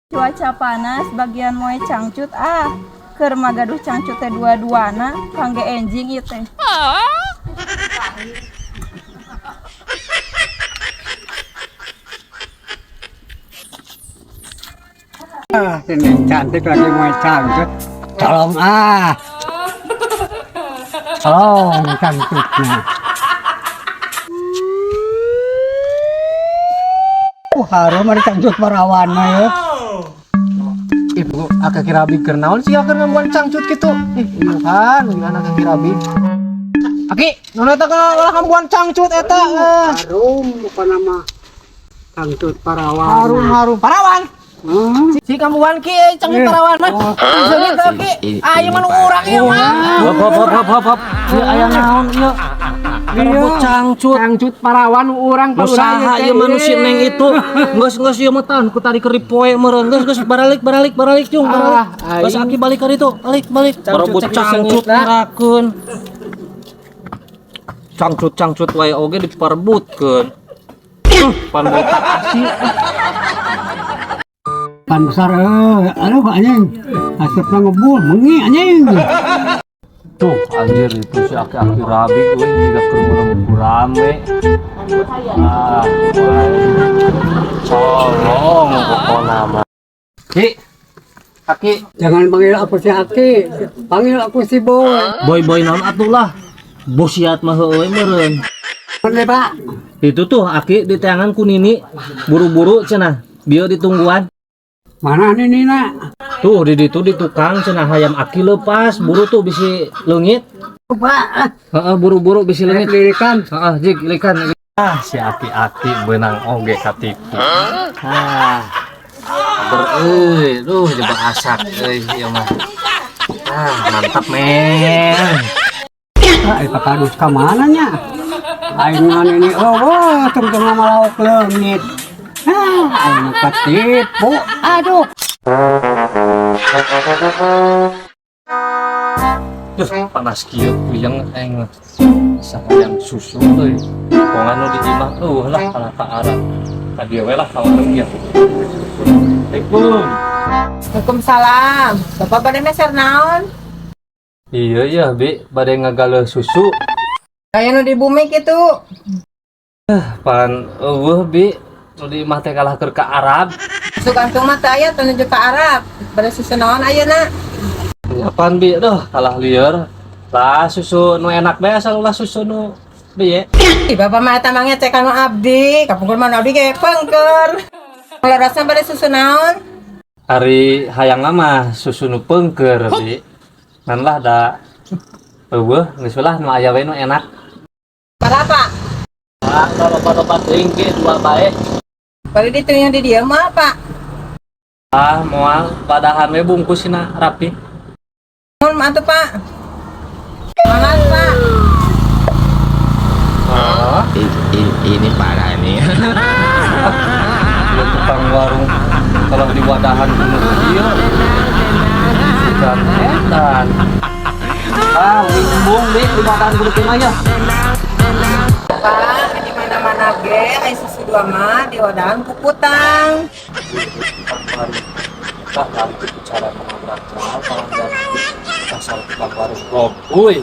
Cuaca panas bagian moe cangcut ah. Keur mah gaduh cangcut teh dua-duana kangge enjing ieu teh. Ah, si Neng cantik lagi mau cangcut. Tolong ah. Tolong cangcutnya. Harum ada cangcut parawan mah ya. Ibu, akak kirabi keur naon sih keur ngambuan cangcut kitu? Ih, iuhan, iuhan akak kirabi. Aki, naon eta kalah ngambuan cangcut eta? Harum bukan nama cangcut parawan. Harum harum parawan. Si ngambuan ki cangcut parawan mah. Seungit teh ki. Ah, ieu mah nu urang ieu mah. Hop hop hop hop hop hop. Ieu aya naon ieu? Karebut cangcut. Cangcut parawan nu urang Nu saha ieu mah nu si Neng itu? Geus geus ieu mah tahan ku tadi keur poe meureun. Geus geus baralik baralik baralik cung baralik. Geus aki balik ka ditu. Balik balik. Karebut cangcut ngerakeun. Cangcut cangcut wae oge diperebutkeun. Pan botak asi. Pan besar aduh anjing. Asapna ngebul mengi anjing. Tuh anjir itu si aki-aki rabi euy jiga keur meunang rame. Ah, colong pokona mah. Ki, Aki, Jangan panggil aku si Aki, panggil aku si Boy. Boy-boy naon atuh lah. Bosiat mah heueuy meureun. Bener Pak. Itu tuh Aki diteangan ku Nini buru-buru cenah. Bieu ditungguan. Mana nih Nina? Tuh di ditu di tukang cenah hayam Aki lepas, buru tuh bisi leungit. Pak, Heeh, buru-buru bisi leungit. lirikan. Heeh, jig ilikan. Ah, si aki-aki beunang oge katipu. Ah. Ber euy, duh jebak asak euy ieu mah. Ah, mantap men. Ah, Pak Kadus ka mana nya? Aing mah ini oh, wah, tungtung sama lauk leungit. Ah, aing ketipu. Aduh. Duh, panas kieu puyeng aing mah. Sayang susu euy. Pongan nu di imah eueuh lah kalah ka arah. Ka dieu we lah ka warung ieu. Assalamualaikum. Waalaikumsalam. Bapak bade meser naon? Iya iya, Bi, bade ngagaleuh susu. Kaya nu di bumi kitu. Pan eueuh, Bi. Nu di imah teh kalah keur ka Arab. Susu kantung mah teu aya teu nuju ka Arab. Bade susu naon ayeuna? Ya pan Bi, duh kalah lieur. Lah susu nu enak bae asal ulah susu nu bieu. Ih, bapak mah eta mah ngecek anu abdi. Kapungkur mah nu abdi ge pengker. Leresna bade susu naon? Ari hayang mah susu nu peungkeur, Bi. Ngan lah da eueuh geus lah nu aya we nu enak. Berapa? Ah, loba-loba teuing ge dua bae. Bade dituyung di dieu mah, Pak. Ah, moal padahan we bungkusna rapi. Mun atuh, Pak. Mangan, Pak. Oh, Ini parah nih. ieu tukang warung kalau di wadahan kuno ieu. Bukan edan. Ah, embung Bi di wadahan kudu kumaha ya? Pak, di mana-mana ge ai susu dua mah di wadahan puputang. Tukang warung. Tah lari itu cara menabrak jalan pasal tukang warung gokuy.